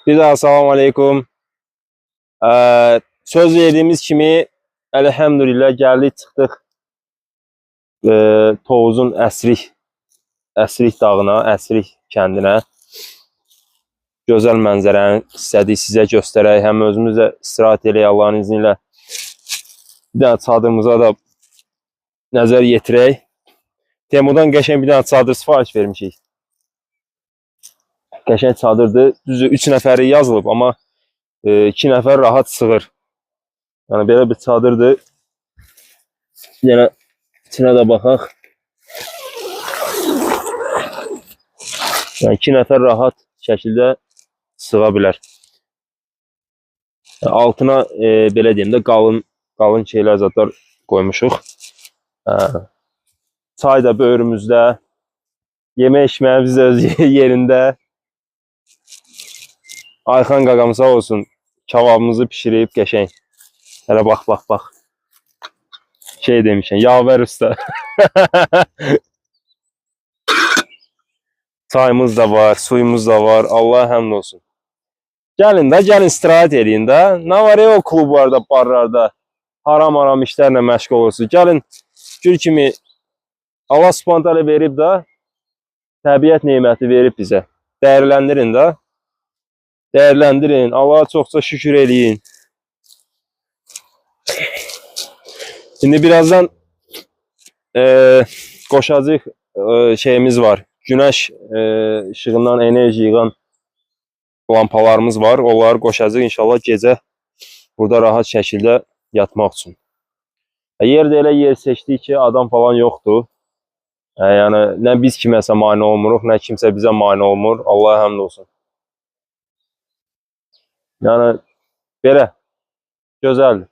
Bir daha salam aleykum. Söz verdiyimiz kimi elhamdülillah geldik çıxdıq Tovuzun Əsrik dağına, Əsrik kəndinə. Gözəl mənzərəni istədik sizə göstərək. Həm özümüz də istirahət eləyək Allahın izni ilə. Bir dənə çadırımıza da nəzər yetirək. Temudan qəşəng bir dənə çadır sifariş vermişik. Qəşəng çadırdır. Düzdür, 3 nəfəri yazılıb, amma 2 nəfər rahat sığır. Yəni belə bir çadırdır. Bir dənə içinə də baxaq. Yəni 2 nəfər rahat şəkildə sığa bilər. Yəni, altına belə deyim də qalın şeylər zətlər qoymuşuq. Çay da böyrümüzdə, yemək içməyimiz də öz yerində. Ayxan qaqam sağ olsun, kababımızı pişirib qəşəng. Hələ bax, bax, bax. Şey demişəm, Yavər usta. Çayımız da var, suyumuz da var. Allah'a həmd olsun. Gəlin də, gəlin istirahət eləyin də. Nə var ya o klublarda, barlarda haram-haram işlərlə məşğul olursunuz. Gəlin, gül kimi Allah Subhanahu taala verib də, təbiət neməti verib bizə. Dəyərləndirin də. Dəyərləndirin. Allaha çoxca şükür eləyin. Şimdi birazdan qoşacaq şeyimiz var. Günəş işığından enerji yığan lampalarımız var. Onları qoşacaq inşallah gecə burada rahat şəkildə yatmaq üçün. Yer də elə yer seçdik ki, adam falan yoxdur. Yəni nə biz kiməsə mane olmuruq, nə kimsə bizə mane olmur. Allaha həmd olsun. Yəni belə gözəldir.